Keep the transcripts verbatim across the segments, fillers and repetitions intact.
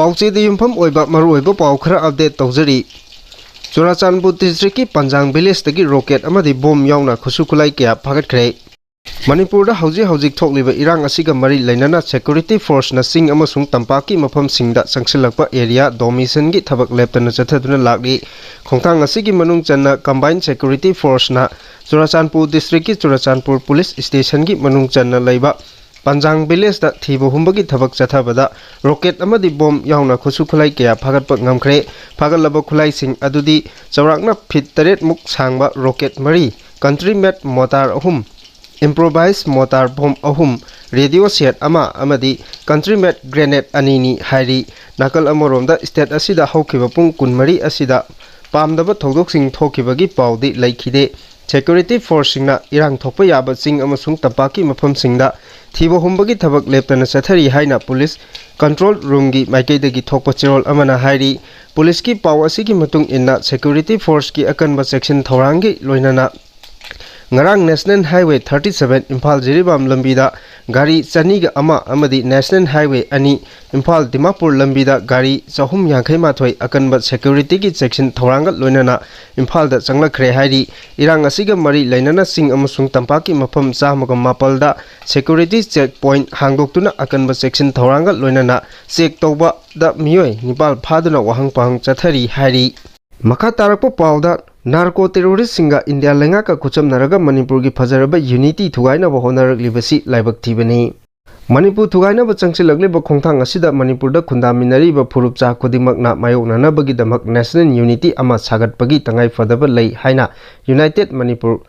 ꯄꯥꯎꯆꯦꯗ ꯌꯨꯝꯐꯝ ꯑꯣꯏꯕ ꯃꯔꯨꯑꯣꯏꯕ ꯄꯥꯎ ꯈꯔ ꯑꯞꯗꯦꯠ ꯇꯧꯖꯔꯤ꯫ ꯆꯨꯔꯥꯆꯥꯟꯄꯨꯔ ꯗꯤꯁꯇ꯭ꯔꯤꯛꯀꯤ ꯄꯟꯖꯥꯡ ꯚꯤꯂꯦꯖꯇꯒꯤ ꯔꯣꯀꯦꯠ ꯑꯃꯗꯤ ꯕꯣꯝ ꯌꯥꯎꯅ ꯈꯨꯠꯁꯨ ꯈꯨꯠꯂꯥꯏ ꯀꯌꯥ ꯐꯥꯒꯠꯈ꯭ꯔꯦ꯫ ꯃꯅꯤꯄꯨꯔꯗ ꯍꯧꯖꯤꯛ ꯍꯧꯖꯤꯛ ꯊꯣꯛꯂꯤꯕ ꯏꯔꯥꯡ ꯑꯁꯤꯒ ꯃꯔꯤ ꯂꯩꯅꯅ ꯁꯦꯀ꯭ꯌꯨꯔꯤꯇꯤ ꯐꯣꯔꯁꯅ ꯆꯤꯡ ꯑꯃꯁꯨꯡ ꯇꯝꯄꯥꯛꯀꯤ ꯃꯐꯝꯁꯤꯡꯗ ꯆꯪꯁꯤꯜꯂꯛꯄ ꯑꯦꯔꯤꯌꯥ ꯗꯣꯃꯤꯁꯟꯒꯤ ꯊꯕꯛ ꯂꯦꯞꯇꯅ ꯆꯠꯊꯗꯨꯅ ꯂꯥꯛꯂꯤ꯫ ꯈꯣꯡꯊꯥꯡ ꯑꯁꯤꯒꯤ ꯃꯅꯨꯡ ꯆꯟꯅ ꯀꯝꯕꯥꯏꯟ ꯁꯦꯀ꯭ꯌꯨꯔꯤꯇꯤ ꯐꯣꯔꯁꯅ ꯆꯨꯔꯥꯆꯥꯟꯄꯨꯔ ꯗꯤꯁꯇ꯭ꯔꯤꯛꯀꯤ ꯆꯨꯔꯥꯆꯥꯟꯄꯨꯔ ꯄꯨꯂꯤꯁ ꯁ꯭ꯇꯦꯁꯟꯒꯤ ꯃꯅꯨꯡ ꯆꯟꯅ ꯂꯩꯕ ꯄꯟꯖꯥꯡ ꯚꯤꯂꯦꯖꯇ ꯊꯤꯕ ꯍꯨꯝꯕꯒꯤ ꯊꯕꯛ ꯆꯠꯊꯕꯗ ꯔꯣꯀꯦꯠ ꯑꯃꯗꯤ ꯕꯣꯝ ꯌꯥꯎꯅ ꯈꯨꯠꯁꯨ ꯈꯨꯠꯂꯥꯏ ꯀꯌꯥ ꯐꯥꯒꯠꯄ ꯉꯝꯈ꯭ꯔꯦ꯫ ꯐꯥꯒꯠꯂꯕ ꯈꯨꯠꯂꯥꯏꯁꯤꯡ ꯑꯗꯨꯗꯤ ꯆꯥꯎꯔꯥꯛꯅ ꯐꯤꯠ ꯇꯔꯦꯠ ꯃꯨꯛ ꯁꯥꯡꯕ ꯔꯣꯀꯦꯠ ꯃꯔꯤ, ꯀꯟꯇ꯭ꯔꯤ ꯃꯦꯠ ꯃꯣꯇꯥꯔ ꯑꯍꯨꯝ, ꯏꯝꯄ꯭ꯔꯣꯚꯥꯏꯖ ꯃꯣꯇꯥꯔ ꯕꯣꯝ ꯑꯍꯨꯝ, ꯔꯦꯗꯤꯑꯣ ꯁꯦꯠ ꯑꯃ ꯑꯃꯗꯤ ꯀꯟꯇ꯭ꯔꯤ ꯃꯦꯠ ꯒ꯭ꯔꯦꯅꯦꯗ ꯑꯅꯤꯅꯤ ꯍꯥꯏꯔꯤ꯫ ꯅꯥꯀꯜ ꯑꯃꯔꯣꯝꯗ, ꯁ꯭ꯇꯦꯠ ꯑꯁꯤꯗ ꯍꯧꯈꯤꯕ ꯄꯨꯡ ꯀꯨꯟꯃꯔꯤ ꯑꯁꯤꯗ ꯄꯥꯝꯗꯕ ꯊꯧꯗꯣꯛꯁꯤꯡ ꯊꯣꯛꯈꯤꯕꯒꯤ ꯄꯥꯎꯗꯤ ꯂꯩꯈꯤꯗꯦ꯫ ꯁꯦꯀ꯭ꯌꯨꯔꯤꯇꯤ ꯐꯣꯔꯁꯁꯤꯡꯅ ꯏꯔꯥꯡ ꯊꯣꯛꯄ ꯌꯥꯕ ꯆꯤꯡ ꯑꯃꯁꯨꯡ ꯇꯝꯄꯥꯛꯀꯤ ꯃꯐꯝꯁꯤꯡꯗ ꯊꯤꯕ ꯍꯨꯝꯕꯒꯤ ꯊꯕꯛ ꯂꯦꯞꯇꯅ ꯆꯠꯊꯔꯤ ꯍꯥꯏꯅ ꯄꯨꯂꯤꯁ ꯀꯟꯇ꯭ꯔꯣꯜ ꯔꯨꯝꯒꯤ ꯃꯥꯏꯀꯩꯗꯒꯤ ꯊꯣꯛꯄ ꯆꯦꯔꯣꯜ ꯑꯃꯅ ꯍꯥꯏꯔꯤ꯫ ꯄꯨꯂꯤꯁꯀꯤ ꯄꯥꯎ ꯑꯁꯤꯒꯤ ꯃꯇꯨꯡ ꯏꯟꯅ, ꯁꯦꯀ꯭ꯌꯨꯔꯤꯇꯤ ꯐꯣꯔꯁꯀꯤ ꯑꯀꯟꯕ ꯆꯦꯛꯁꯤꯟ ꯊꯧꯔꯥꯡꯒꯤ ꯂꯣꯏꯅꯅ ꯉꯔꯥꯡ national highway thirty seven Imphal Jiribam ꯂꯝꯕꯤꯗ ꯒꯥꯔꯤ ꯆꯅꯤꯒ ꯑꯃ ꯑꯃꯗꯤ ꯅꯦꯁꯅꯦꯜ ꯍꯥꯏꯋꯦ ꯑꯅꯤ ꯏꯝꯐꯥꯜ ꯗꯤꯃꯥꯄꯨꯔ ꯂꯝꯕꯤꯗ ꯒꯥꯔꯤ ꯆꯍꯨꯝ ꯌꯥꯡꯈꯩ ꯃꯥꯊꯣꯏ ꯑꯀꯟꯕ ꯁꯦꯀ꯭ꯌꯨꯔꯤꯇꯤꯒꯤ ꯆꯦꯛꯁꯤꯟ ꯊꯧꯔꯥꯡꯒ ꯂꯣꯏꯅꯅ ꯏꯝꯐꯥꯜꯗ ꯆꯪꯂꯛꯈ꯭ꯔꯦ ꯍꯥꯏꯔꯤ꯫ ꯏꯔꯥꯡ ꯑꯁꯤꯒ ꯃꯔꯤ ꯂꯩꯅꯅ ꯆꯤꯡ ꯑꯃꯁꯨꯡ ꯇꯝꯄꯥꯛꯀꯤ ꯃꯐꯝ ꯆꯥꯝꯃꯒ ꯃꯥꯄꯜꯗ ꯁꯦꯀ꯭ꯌꯨꯔꯤꯇꯤ ꯆꯦꯛ ꯄꯣꯏꯟꯠ ꯍꯥꯡꯗꯣꯛꯇꯨꯅ ꯑꯀꯟꯕ ꯆꯦꯛꯁꯤꯟ ꯊꯧꯔꯥꯡꯒ ꯂꯣꯏꯅꯅ ꯆꯦꯛ ꯇꯧꯕꯗ ꯃꯤꯑꯣꯏ ꯅꯤꯄꯥꯜ ꯐꯥꯗꯨꯅ ꯋꯥꯍꯪ ꯄꯥꯎꯍꯪ ꯆꯠꯊꯔꯤ ꯍꯥꯏꯔꯤ꯫ ꯃꯈꯥ ꯇꯥꯔꯛꯄ ꯄꯥꯎꯗ, ꯅꯥꯔꯀꯣ ꯇꯦꯔꯣꯔꯤꯁ꯭ꯠꯁꯤꯡꯒ ꯏꯟꯗꯤꯌꯥ ꯂꯩꯉꯥꯛꯀ ꯈꯨꯠꯁꯝꯅꯔꯒ ꯃꯅꯤꯄꯨꯔꯒꯤ ꯐꯖꯔꯕ ꯌꯨꯅꯤꯇꯤ ꯊꯨꯒꯥꯏꯅꯕ ꯍꯣꯠꯅꯔꯛꯂꯤꯕꯁꯤ ꯂꯥꯏꯕꯛ ꯊꯤꯕꯅꯤ꯫ ꯃꯅꯤꯄꯨꯔ ꯊꯨꯒꯥꯏꯅꯕ ꯆꯪꯁꯤꯜꯂꯛꯂꯤꯕ ꯈꯣꯡꯊꯥꯡ ꯑꯁꯤꯗ ꯃꯅꯤꯄꯨꯔꯗ ꯈꯨꯟꯗꯥꯃꯤꯟꯅꯔꯤꯕ ꯐꯨꯔꯨꯞ ꯆꯥ ꯈꯨꯗꯤꯡꯃꯛꯅ ꯃꯥꯌꯣꯛꯅꯅꯕꯒꯤꯗꯃꯛ ꯅꯦꯁꯅꯦꯜ ꯌꯨꯅꯤꯇꯤ ꯑꯃ ꯁꯥꯒꯠꯄꯒꯤ ꯇꯉꯥꯏꯐꯗꯕ ꯂꯩ ꯍꯥꯏꯅ ꯌꯨꯅꯥꯏꯇꯦꯗ ꯃꯅꯤꯄꯨꯔ,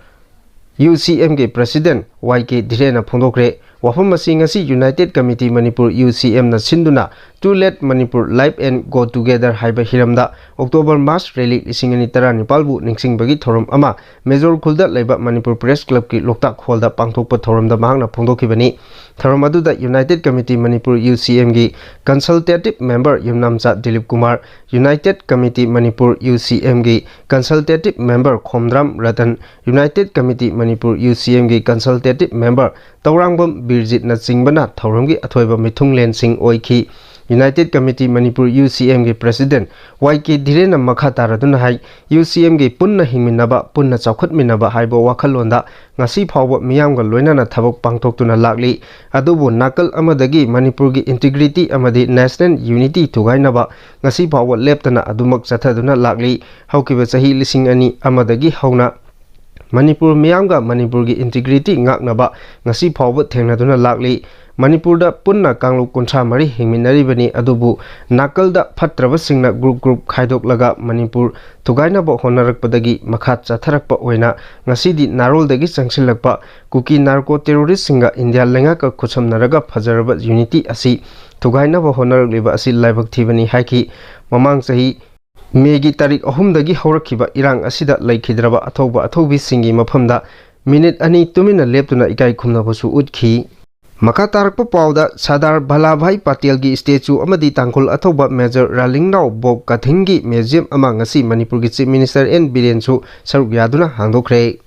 ꯌꯨ ꯁꯤ ꯑꯦꯝꯒꯤ ꯄ꯭ꯔꯦꯁꯤꯗꯦꯟꯠ ꯋꯥꯏ ꯀꯦ ꯙꯤꯔꯦꯟꯅ ꯐꯣꯡꯗꯣꯛꯈ꯭ꯔꯦ꯫ ꯋꯥꯐꯝ ꯑꯁꯤ ꯉꯁꯤ United committee Manipur, U C ꯑꯦꯝꯅ ꯁꯤꯟꯗꯨꯅ to let Manipur, life and go together ꯍꯥꯏꯕ ꯍꯤꯔꯝꯗ ꯑꯣꯛꯇꯣꯕꯔ ꯃꯥꯔꯆ ꯔꯦꯂꯤ ꯂꯤꯁꯤꯡ ꯑꯅꯤ ꯇꯔꯥꯅꯤꯄꯥꯜꯕꯨ ꯅꯤꯡꯁꯤꯡꯕꯒꯤ ꯊꯧꯔꯝ ꯑꯃ ꯃꯦꯖꯣꯔ ꯈꯨꯜꯗ ꯂꯩꯕ ꯃꯅꯤꯄꯨꯔ ꯄ꯭ꯔꯦꯁ ꯀ꯭ꯂꯕꯀꯤ ꯂꯣꯛꯇꯥꯛ ꯍꯣꯜꯗ ꯄꯥꯡꯊꯣꯛꯄ ꯊꯧꯔꯝꯗ ꯃꯍꯥꯛꯅ ꯐꯣꯡꯗꯣꯛꯈꯤꯕꯅꯤ꯫ ꯊꯧꯔꯝ ꯑꯗꯨꯗ United committee Manipur, U C ꯑꯦꯝꯒꯤ consultative member Yumnamcha Dilip Kumar, united committee Manipur, U C ꯑꯦꯝꯒꯤ consultative member Khomdram Ratan, united committee Manipur, U C ꯑꯦꯝꯒꯤ ꯀꯟꯁꯜꯇꯦꯇꯤꯚ ꯃꯦꯝꯕꯔ ꯇꯧꯔꯥꯡꯕꯝ ꯕꯤꯔꯖꯤꯠꯅꯆꯤꯡꯕꯅ ꯊꯧꯔꯝꯒꯤ ꯑꯊꯣꯏꯕ ꯃꯤꯊꯨꯡꯂꯦꯟꯁꯤꯡ ꯑꯣꯏꯈꯤ꯫ United Committee Manipur, UCM ꯒꯤ President Y K ꯙꯤꯔꯦꯟꯅ ꯃꯈꯥ ꯇꯥꯔꯗꯨꯅ ꯍꯥꯏ, UCM ꯒꯤ ꯄꯨꯟꯅ ꯍꯤꯡꯃꯤꯟꯅꯕ, ꯄꯨꯟꯅ ꯆꯥꯎꯈꯠꯃꯤꯟꯅꯕ ꯍꯥꯏꯕ ꯋꯥꯈꯜꯂꯣꯟꯗ ꯉꯁꯤ ꯐꯥꯎꯕ ꯃꯤꯌꯥꯝꯒ ꯂꯣꯏꯅꯅ ꯊꯕꯛ ꯄꯥꯡꯊꯣꯛꯇꯨꯅ ꯂꯥꯛꯂꯤ꯫ ꯑꯗꯨꯕꯨ ꯅꯥꯀꯜ ꯑꯃꯗꯒꯤ ꯃꯅꯤꯄꯨꯔꯒꯤ integrity ꯑꯃꯗꯤ national unity ꯊꯨꯒꯥꯏꯅꯕ ꯉꯁꯤ ꯐꯥꯎꯕ ꯂꯦꯞꯇꯅ ꯑꯗꯨꯃꯛ ꯆꯠꯊꯗꯨꯅ ꯂꯥꯛꯂꯤ꯫ ꯍꯧꯈꯤꯕ ꯆꯍꯤ ꯂꯤꯁꯤꯡ ꯑꯅꯤ ꯑꯃꯗꯒꯤ ꯍꯧꯅ ꯃꯅꯤꯄꯨꯔ ꯃꯤꯌꯥꯝꯒ ꯃꯅꯤꯄꯨꯔꯒꯤ integrity ꯉꯥꯛꯅꯕ ꯉꯁꯤ ꯐꯥꯎꯕ ꯊꯦꯡꯅꯗꯨꯅ ꯂꯥꯛꯂꯤ꯫ ꯃꯅꯤꯄꯨꯔꯗ ꯄꯨꯟꯅ ꯀꯥꯡꯂꯨꯞ ꯀꯨꯟꯊ꯭ꯔꯥ ꯃꯔꯤ ꯍꯤꯡꯃꯤꯟꯅꯔꯤꯕꯅꯤ, ꯑꯗꯨꯕꯨ ꯅꯥꯀꯜꯗ ꯐꯠꯇ꯭ꯔꯕꯁꯤꯡꯅ group group ꯈꯥꯏꯗꯣꯛꯂꯒ ꯃꯅꯤꯄꯨꯔ ꯊꯨꯒꯥꯏꯅꯕ ꯍꯣꯠꯅꯔꯛꯄꯗꯒꯤ ꯃꯈꯥ ꯆꯠꯊꯔꯛꯄ ꯑꯣꯏꯅ ꯉꯁꯤꯗꯤ ꯅꯥꯔꯣꯜꯗꯒꯤ ꯆꯪꯁꯤꯜꯂꯛꯄ ꯀꯨꯀꯤ narco terroristꯁꯤꯡꯒ ꯏꯟꯗꯤꯌꯥ ꯂꯩꯉꯥꯛꯀ ꯈꯨꯠꯁꯝꯅꯔꯒ ꯐꯖꯔꯕ unity ꯑꯁꯤ ꯊꯨꯒꯥꯏꯅꯕ ꯍꯣꯠꯅꯔꯛꯂꯤꯕ ꯑꯁꯤ ꯂꯥꯏꯕꯛ ꯊꯤꯕꯅꯤ ꯍꯥꯏꯈꯤ꯫ ꯃꯃꯥꯡ ꯆꯍꯤ ꯃꯦꯒꯤ ꯇꯥꯔꯤꯛ ꯑꯍꯨꯝꯗꯒꯤ ꯍꯧꯔꯛꯈꯤꯕ ꯏꯔꯥꯡ ꯑꯁꯤꯗ ꯂꯩꯈꯤꯗ꯭ꯔꯕ ꯑꯊꯧꯕ ꯑꯊꯧꯕꯤꯁꯤꯡꯒꯤ ꯃꯐꯝꯗ ꯃꯤꯅꯤꯠ ꯑꯅꯤ ꯇꯨꯃꯤꯟꯅ ꯂꯦꯞꯇꯨꯅ ꯏꯀꯥꯏ ꯈꯨꯝꯅꯕꯁꯨ ꯎꯠꯈꯤ꯫ ꯃꯈꯥ ꯇꯥꯔꯛꯄ ꯄꯥꯎꯗ, ꯁꯔꯗꯥꯔ ꯚꯜꯂꯥꯚꯥꯏ ꯄꯇꯦꯜꯒꯤ statue ꯑꯃꯗꯤ ꯇꯥꯡꯈꯨꯜ ꯑꯊꯧꯕ ꯃꯦꯖꯔ ꯔꯥꯂꯤꯡꯅꯥꯎ ꯕꯣꯛ ꯀꯊꯤꯡꯒꯤ museum ꯑꯃ ꯉꯁꯤ ꯃꯅꯤꯄꯨꯔꯒꯤ Chief Minister ꯑꯦꯟ ꯕꯤꯔꯦꯟꯁꯨ ꯁꯔꯨꯛ ꯌꯥꯗꯨꯅ ꯍꯥꯡꯗꯣꯛꯈ꯭ꯔꯦ꯫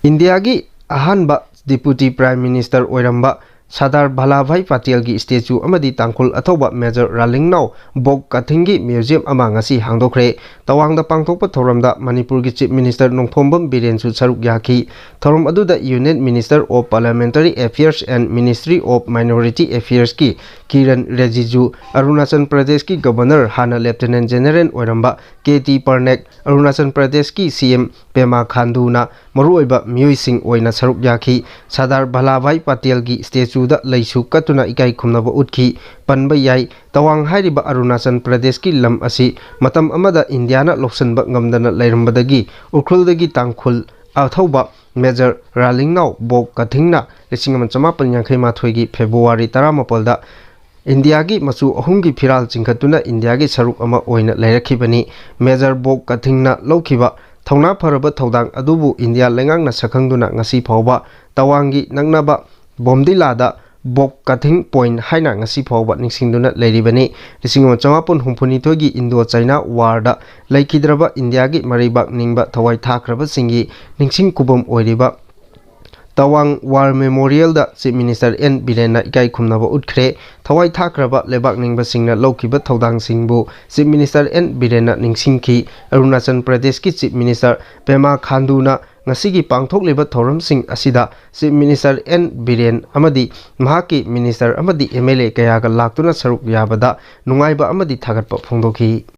ꯏꯟꯗꯤꯌꯥꯒꯤ ꯑꯍꯥꯟꯕ Deputy Prime Minister ꯑꯣꯏꯔꯝꯕ ꯁꯔꯗꯥꯔ ꯚꯜꯂꯥꯚꯥꯏ ꯄꯇꯦꯜꯒꯤ statue ꯑꯃꯗꯤ ꯇꯥꯡꯈꯨꯜ ꯑꯊꯧꯕ ꯃꯦꯖꯔ ꯔꯥꯂꯤꯡꯅꯥꯎ ꯕꯣꯛ ꯀꯊꯤꯡꯒꯤ museum ꯑꯃ ꯉꯁꯤ ꯍꯥꯡꯗꯣꯛꯈ꯭ꯔꯦ꯫ ꯇꯋꯥꯡꯗ ꯄꯥꯡꯊꯣꯛꯄ ꯊꯧꯔꯝꯗ ꯃꯅꯤꯄꯨꯔꯒꯤ Chief Minister ꯅꯣꯡꯊꯣꯝꯕꯝ ꯕꯤꯔꯦꯟꯁꯨ ꯁꯔꯨꯛ ꯌꯥꯈꯤ꯫ ꯊꯧꯔꯝ ꯑꯗꯨꯗ Union Minister of Parliamentary Affairs and Ministry of Minority Affairsꯀꯤ Kiran ꯔꯤꯖꯤꯖꯨ, Arunachal ꯄ꯭ꯔꯗꯦꯁꯀꯤ Governor, ꯍꯥꯟꯅ Lieutenant General ꯑꯣꯏꯔꯝꯕ ꯀꯦ ꯇꯤ ꯄꯔꯅꯦꯛ, ꯑꯔꯨꯅꯥꯆꯜ ꯄ꯭ꯔꯗꯦꯁꯀꯤ ꯁꯤ ꯑꯦꯝ ꯄꯦꯃꯥ ꯈꯥꯟꯗꯨꯅ ꯃꯔꯨꯑꯣꯏꯕ ꯃꯤꯑꯣꯏꯁꯤꯡ ꯑꯣꯏꯅ ꯁꯔꯨꯛ ꯌꯥꯈꯤ꯫ ꯁꯔꯗꯥꯔ ꯚꯜꯂꯥꯚꯥꯏ ꯄꯇꯦꯜꯒꯤ statueꯗ ꯂꯩꯁꯨ ꯀꯠꯇꯨꯅ ꯏꯀꯥꯏ ꯈꯨꯝꯅꯕ ꯎꯠꯈꯤ꯫ ꯄꯟꯕ ꯌꯥꯏ, ꯇꯋꯥꯡ ꯍꯥꯏꯔꯤꯕ ꯑꯔꯨꯅꯥꯆꯜ ꯄ꯭ꯔꯗꯦꯁꯀꯤ ꯂꯝ ꯑꯁꯤ ꯃꯇꯝ ꯑꯃꯗ ꯏꯟꯗꯤꯌꯥꯅ ꯂꯧꯁꯤꯟꯕ ꯉꯝꯗꯅ ꯂꯩꯔꯝꯕꯗꯒꯤ ꯎꯈ꯭ꯔꯨꯜꯗꯒꯤ ꯇꯥꯡꯈꯨꯜ ꯑꯊꯧꯕ ꯃꯦꯖꯔ ꯔꯥꯂꯤꯡꯅꯥꯎ ꯕꯣꯛ ꯀꯊꯤꯡꯅ ꯂꯤꯁꯤꯡ ꯑꯃ ꯆꯃꯥꯄꯟ ꯌꯥꯡꯈꯩ ꯃꯥꯊꯣꯏꯒꯤ ꯐꯦꯕ꯭ꯔꯨꯋꯥꯔꯤ ꯇꯔꯥꯃꯥꯄꯜꯗ ꯏꯟꯗꯤꯌꯥꯒꯤ ꯃꯆꯨ ꯑꯍꯨꯝꯒꯤ ꯐꯤꯔꯥꯜ ꯆꯤꯡꯈꯠꯇꯨꯅ ꯏꯟꯗꯤꯌꯥꯒꯤ ꯁꯔꯨꯛ ꯑꯃ ꯑꯣꯏꯅ ꯂꯩꯔꯛꯈꯤꯕꯅꯤ꯫ ꯃꯦꯖꯔ ꯕꯣꯛ ꯀꯊꯤꯡꯅ ꯂꯧꯈꯤꯕ ꯊꯧꯅꯥ ꯐꯔꯕ ꯊꯧꯗꯥꯡ ꯑꯗꯨꯕꯨ ꯏꯟꯗꯤꯌꯥ ꯂꯩꯉꯥꯛꯅ ꯁꯛꯈꯪꯗꯨꯅ ꯉꯁꯤ ꯐꯥꯎꯕ ꯇꯋꯥꯡꯒꯤ ꯅꯛꯅꯕ ꯕꯣꯝꯗꯤꯂꯥꯗ ꯕꯣꯛ ꯀꯊꯤꯡ Point ꯍꯥꯏꯅ ꯉꯁꯤ ꯐꯥꯎꯕ ꯅꯤꯡꯁꯤꯡꯗꯨꯅ ꯂꯩꯔꯤꯕꯅꯤ꯫ ꯂꯤꯁꯤꯡ ꯑꯃ ꯆꯃꯥꯄꯟ ꯍꯨꯝꯐꯨꯅꯤꯊꯣꯏꯒꯤ Indo-China Warꯗ ꯂꯩꯈꯤꯗ꯭ꯔꯕ ꯏꯟꯗꯤꯌꯥꯒꯤ ꯃꯔꯩꯕꯥꯛ ꯅꯤꯡꯕ ꯊꯋꯥꯏ ꯊꯥꯈ꯭ꯔꯕꯁꯤꯡꯒꯤ ꯅꯤꯡꯁꯤꯡ ꯈꯨꯕꯝ ꯑꯣꯏꯔꯤꯕ ꯇꯋꯥꯡ ꯋꯥꯔ ꯃꯦꯃꯣꯔꯤꯌꯦꯜꯗ ꯆꯤꯐ ꯃꯤꯅꯤꯁꯇꯔ ꯑꯦꯟ ꯕꯤꯔꯦꯟꯅ ꯏꯀꯥꯏ ꯈꯨꯝꯅꯕ ꯎꯠꯈ꯭ꯔꯦ꯫ ꯊꯋꯥꯏ ꯊꯥꯈ꯭ꯔꯕ ꯂꯩꯕꯥꯛ ꯅꯤꯡꯕꯁꯤꯡꯅ ꯂꯧꯈꯤꯕ ꯊꯧꯗꯥꯡꯁꯤꯡꯕꯨ ꯆꯤꯐ ꯃꯤꯅꯤꯁꯇꯔ ꯑꯦꯟ ꯕꯤꯔꯦꯟꯅ ꯅꯤꯡꯁꯤꯡꯈꯤ꯫ ꯑꯔꯨꯅꯥꯆꯜ ꯄ꯭ꯔꯗꯦꯁꯀꯤ ꯆꯤꯐ ꯃꯤꯅꯤꯁꯇꯔ ꯄꯦꯃꯥ ꯈꯥꯟꯗꯨꯅ ꯉꯁꯤꯒꯤ ꯄꯥꯡꯊꯣꯛꯂꯤꯕ ꯊꯧꯔꯝꯁꯤꯡ ꯑꯁꯤꯗ ꯆꯤꯐ ꯃꯤꯅꯤꯁꯇꯔ ꯑꯦꯟ ꯕꯤꯔꯦꯟ ꯑꯃꯗꯤ ꯃꯍꯥꯛꯀꯤ ꯃꯤꯅꯤꯁꯇꯔ ꯑꯃꯗꯤ ꯑꯦꯝ ꯑꯦꯜ ꯑꯦ ꯀꯌꯥꯒ ꯂꯥꯛꯇꯨꯅ ꯁꯔꯨꯛ ꯌꯥꯕꯗ ꯅꯨꯡꯉꯥꯏꯕ ꯑꯃꯗꯤ ꯊꯥꯒꯠꯄ ꯐꯣꯡꯗꯣꯛꯈꯤ꯫